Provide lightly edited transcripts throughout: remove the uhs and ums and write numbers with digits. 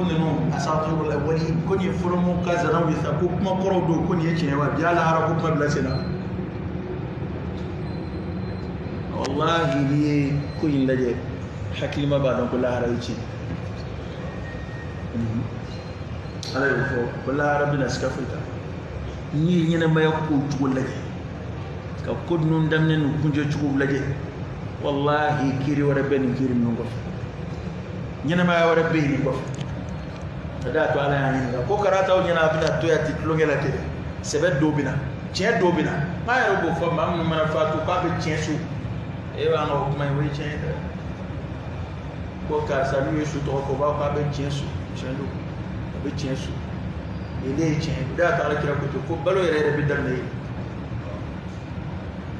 Ko ninnu asatirul awwalin, ko nin ye fɔlɔmɔgɔw ka zanaw ye sa, ko kuma kɔrɔw don, ko nin ye tiɲɛ wa? Bi lahara ko kuma bila sen na. Wallahi n'i ye ko in lajɛ, hakilima b'a dɔn ko lahara ye tiɲɛ. Ala y'o fɔ ko lahara bɛna, siga foyi t'a la. N'i ye ɲɛnamaya ko cogo lajɛ, ka ko ninnu daminɛ n'u kuncɛ cogo lajɛ, wallahi kiiri wɛrɛ bɛ nin kiiri ninnu kɔfɛ, ɲɛnamaya wɛrɛ bɛ yen nin kɔfɛ. Ka d'a to Ala y'a ɲininka ko karataw ɲɛna, a bɛna to yan ten tulonkɛ la ten dɛ. Sɛbɛ dɔw bɛ na, tiɲɛ dɔw bɛ na. N'a yɛrɛ b'o fɔ maa minnu mana fatu k'a bɛ tiɲɛ so, e b'an ka o kuma in, o ye tiɲɛ ye dɛ. Ko karisa n'u ye su tɔgɔ fɔ, u b'a fɔ k'a bɛ tiɲɛ so. Tiɲɛ don, a bɛ tiɲɛ so. Nin de ye tiɲɛ ye. O de y'a to Ala kira ko ten ko balo yɛrɛ yɛrɛ bɛ daminɛ yen.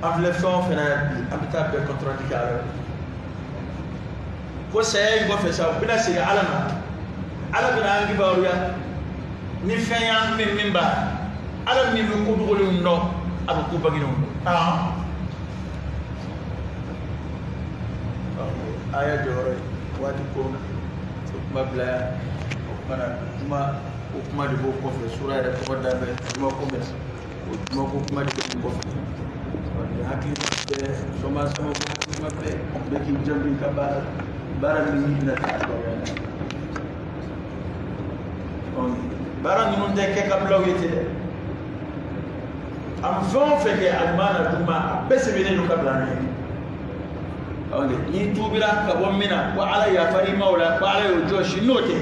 An filɛ fɛn o fɛn na yan bi, an bɛ taa bɛɛ compte rendu kɛ Ala ye. Ko saya in kɔfɛ sa, u bɛna segin Ala ma, Ala bɛna an kibaruya ni fɛn y'an min b'a Ala min bɛ ko dogolenw dɔn, a bɛ ko bangenenw dɔn. Aya jɔyɔrɔ ye waati ko na, o kuma bila yan. O kuma na, juma o kuma de b'o kɔfɛ. Sura yɛrɛ tɔgɔ da bɛ juma ko min na, o juma ko kuma de b'o kɔfɛ. Hakilima bɛɛ sɔma sama ko hakilima bɛɛ bɛɛ k'i janto i ka baara la, baara min n'i bɛna taa kibaruya la. Baara ninnu tɛ kɛ ka bila u ye ten dɛ. An fɛn o fɛn kɛ, a ɲuman n'a juguman, a bɛɛ sɛbɛnnen don ka bila an ɲɛ. N'i tuubira ka bɔ min na, ko Ala yafar'i ma o la, ko Ala y'o jɔsi, n'o tɛ,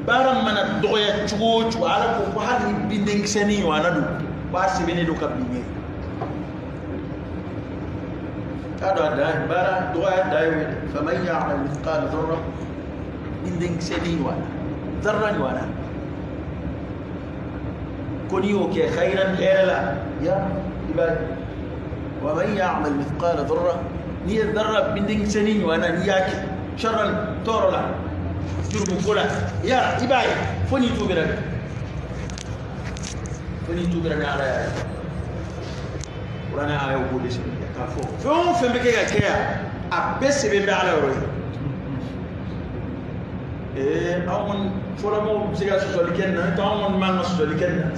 baara mana dɔgɔya cogo o cogo, Ala ko ko hali ni bindenkisɛnin ɲɔgɔnna don, ko a sɛbɛnnen don ka bila i ɲɛ. K'a dɔn a dan ye baara dɔgɔya dan ye o ye dɛ. Faman ya'mal mithqala dharra, bindenkisɛnin ɲɔgɔnna, dharra ɲɔgɔnna, ko n'i y'o kɛ khayran, hɛrɛ la, ya i b'a ye. Wa man ya'mal mithqala dharra, n'i ye dharra bindenkisɛnin ɲɔgɔnna, n'i y'a kɛ sharran, tɔɔrɔ la, jurumu ko la, ya i b'a ye, fo n'i tuubira dɛ, fo n'i tuubira ni Ala y'a ye. Kuranɛ ayaw b'o de sɛbɛn k'a fɔ fɛn o fɛn bɛ kɛ ka kɛ yan, a bɛɛ sɛbɛn bɛ Ala yɔrɔ ye. Anw kɔni fɔlɔmɔgɔw bɛ se ka sɔsɔli kɛ nin na, n'o tɛ anw kɔni man ka sɔsɔli kɛ nin na.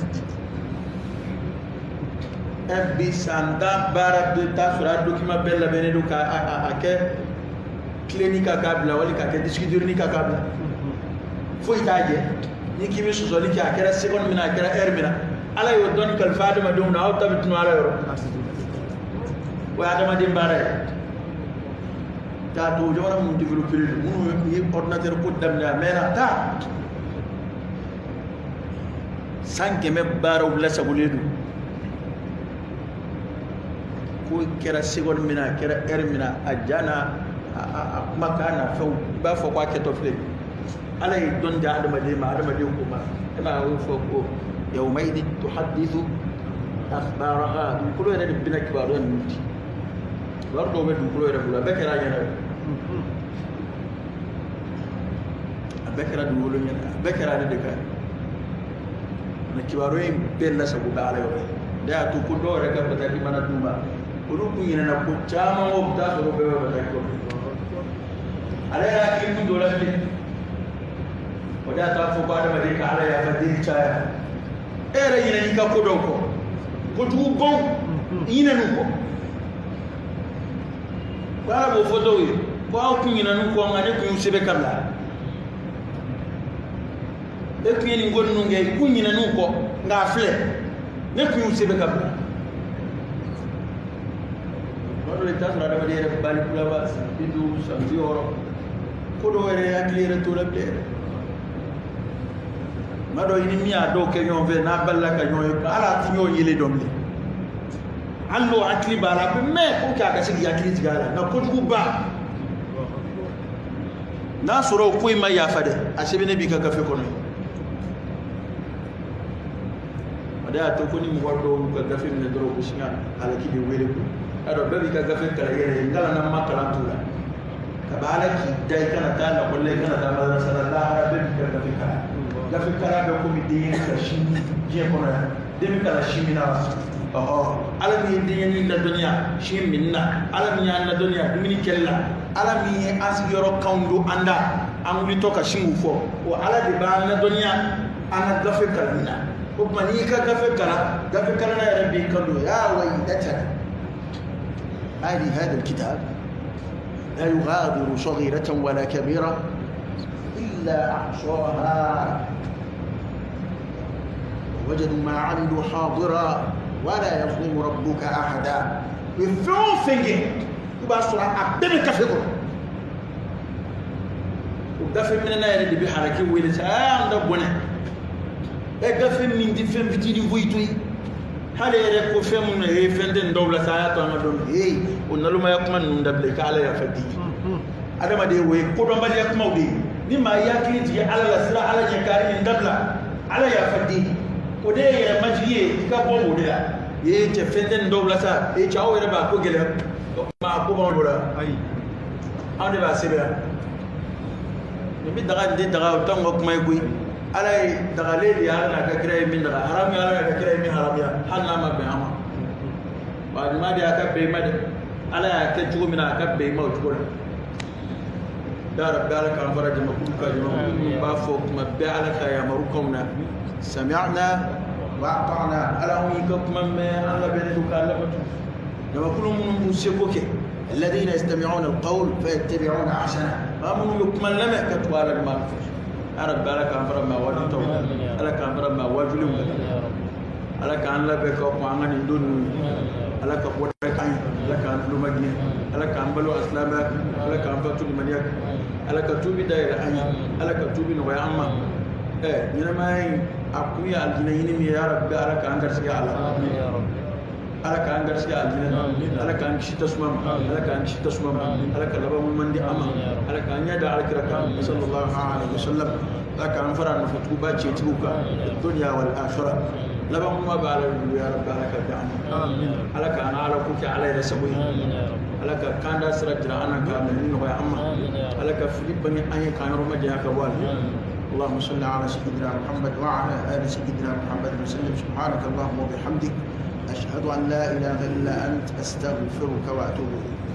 Bi san 10 baara bɛ taa sɔrɔ a document bɛɛ labɛnnen don ka a kɛ clé ni ka k'a bila, wali k'a kɛ disque dur ni ka k'a bila, foyi t'a jɛ. Ni k'i bɛ sɔsɔli kɛ, a kɛra seconde min na, a kɛra heure min na, Ala y'o dɔnni kalifa adamadenw na, aw ta bɛ tunu Ala yɔrɔ. O ye adamaden baara ye. Taa to jamana minnu développé don, minnu ye ordinateur ko daminɛ a mɛnna, taa san 100 baaraw lasagolen don. Ko kɛra seconde min na, a kɛra heure min na, a ja n'a a kumakan n'a fɛnw, i b'a fɔ ko a kɛtɔ filɛ. Ala ye dɔnni di adamaden ma, adamaden ko ma e m'a y'o fɔ ko yawmaidin tuhaddithu akhbaraha, dugukolo yɛrɛ de bɛna kibaruya ninnu di. Kibaru dɔw bɛ dugukolo yɛrɛ bolo, a bɛɛ kɛra a ɲɛna, a bɛɛ kɛra dugukolo ɲɛna, a bɛɛ kɛra ale de kan. Nka kibaruya in bɛɛ lasago bɛ Ala yɔrɔ ye. Ne y'a to ko dɔw yɛrɛ ka bataki mana d'u ma, olu kun ɲinɛna ko caman o bɛ taa sɔrɔ bɛɛ bɛ bataki kɔfɛ. Ale yɛrɛ hakili kun t'o la bilen. O de y'a to a fɔ ko adamaden ka Ala yafa deli caya. E yɛrɛ ɲinɛn'i ka ko dɔw kɔ, kojugubaw i ɲinɛn'u kɔ. Ko Ala b'o fɔ dɔw ye ko aw kun ɲinɛn'u kɔ, nka ne kun y'u sɛbɛn ka bila. E kun ye nin ko ninnu kɛ, i kun ɲinɛn'u kɔ, nka a filɛ, ne kun y'u sɛbɛn ka bila. Tuma dɔ la i bɛ taa sɔrɔ adamaden yɛrɛ balikulaba, san 50, san 60, ko dɔw yɛrɛ hakili yɛrɛ t'o la bilen yɛrɛ. Tuma dɔ i ni min y'a dɔw kɛ ɲɔgɔn fɛ, n'a balila ka ɲɔgɔn ye, hali a tɛ ɲɔgɔn yelen dɔn bilen. Hali n'o hakili b'a la, a bɛ mɛn pour que a ka se k'i hakili jigin a la. Nka kojuguba, n'a sɔrɔ o ko in ma yafa dɛ, a sɛbɛnnen b'i ka gafe kɔnɔ yen. O de y'a to ko ni mɔgɔ dɔw y'u ka gafe minɛ dɔrɔn, u bɛ sin ka halaki de wele ko y'a dɔn bɛɛ b'i ka gafe kalan i yɛrɛ ye, n kalanna n ma kalan t'u la. Kabi Ala k'i da, i kana taa lakɔli la, i kana taa madarasa la, lahara bɛɛ b'i ka gafe kalan. Gafe kalan bɛ komi denyɛrɛnin ka sin min diɲɛ kɔnɔ yan, den bɛ kalan sin min na, ɔhɔ, Ala min ye denyɛrɛnin ladɔnniya sin min na, Ala min y'a ladɔnniya dumuni kɛli la. Ala min ye an sigiyɔrɔ kanw don an da an wulitɔ ka sin k'u fɔ o Ala de b'an ladɔnniya an ka gafe kalanni na o tuma n'i y'i ka gafe kalan gafe kalanna yɛrɛ b'i kan don ya waylatana mali hada alkitab la yughadiru saghiratan wala kabira illa ahsaha wajadu ma amilu hadira wala yazlimu rabbuka ahada. U ye fɛn o fɛn kɛ i b'a sɔrɔ a bɛɛ bɛ gafe kɔnɔ o gafe minɛna yɛrɛ de bɛ haraki wele sa an da bɔnɛ ɛ gafe min tɛ fɛn fitinin foyi to yen hali yɛrɛ ko fɛn minnu ye fɛn tɛ nin dɔw la sa a y'a to an ka dɔn ee o nalomaya kuma ninnu dabila i ka Ala yafa di adamaden o ye kodɔnbaliya kumaw de ye ni maa y'i hakili jigin Ala la sira Ala ɲɛ kari nin dabila Ala yafa di o de ye yɛrɛ majigi ye i ka bɔ o de la ee cɛ fɛn tɛ nin dɔw la sa ee cɛ aw yɛrɛ b'a ko gɛlɛya o tuma a ko b'anw bolo ayi anw de b'a sɛbɛn nin bɛ daga nin tɛ daga o t'anw ka kuma ye koyi Ala ye dagalen de ye Ala n'a ka kira ye min daga haramu ye Ala n'a ka kira ye min haramuya hali n'a ma bɛn an ma wa ɲuman de y'a ka bɛn i ma dɛ Ala y'a kɛ cogo min na a ka bɛn i ma o cogo la ya Rabbi Ala k'an fara jamakulu kan jamakulu minnu b'a fɔ kuma bɛɛ Ala ka yamaru kanw na sami'na wa ata'na Ala anw y'i ka kuma mɛn an labɛnnen don k'a labato jamakulu minnu b'u seko kɛ alladhina yastami'una alqawl fayattabi'una ahsana maa minnu bɛ kuma lamɛn ka tugu Ala ɲuman fɛ ya Rabbi Ala k'an fara maa waaju taw Ala k'an fara maa waajulenw kan Ala k'an labɛn ka kɔn an ka nin don ninnu ye Ala ka bɔda k'an ye Ala k'an tulo magɛn Ala k'an balo a silamɛya kan Ala k'an fatu limaniya kan Ala ka tuubi dayɛlɛ an ye Ala ka tuubi nɔgɔya an ma ɛ ɲɛnamaya in a kun ye alijinɛ ɲini min ye ya Rabbi Ala k'an garisɛgɛ a la Ala k'an garisɛgɛ alijinɛ na Ala k'an kisi tasuma ma Ala k'an kisi tasuma ma Ala ka laban ɲuman di an ma Ala k'an ɲɛ da alakira kan sallallahu alaihi wasallam Ala k'an fara nafatuguba cɛtigiw kan dunya wal akhirah laban ɲuman bɛ Ala bolo ya Rabbi Ala ka di an ma Ala k'an Ala ko kɛ Ala yɛrɛ sago ye Ala ka kanda sira jira an na k'a minɛni nɔgɔya an ma Ala ka fili bange an ye k'an yɔrɔ majanya ka bɔ a la اللهم صل على سيدنا محمد وعلى آل سيدنا محمد وسلم سبحانك اللهم وبحمدك أشهد أن لا إله إلا أنت أستغفرك وأتوب إليك.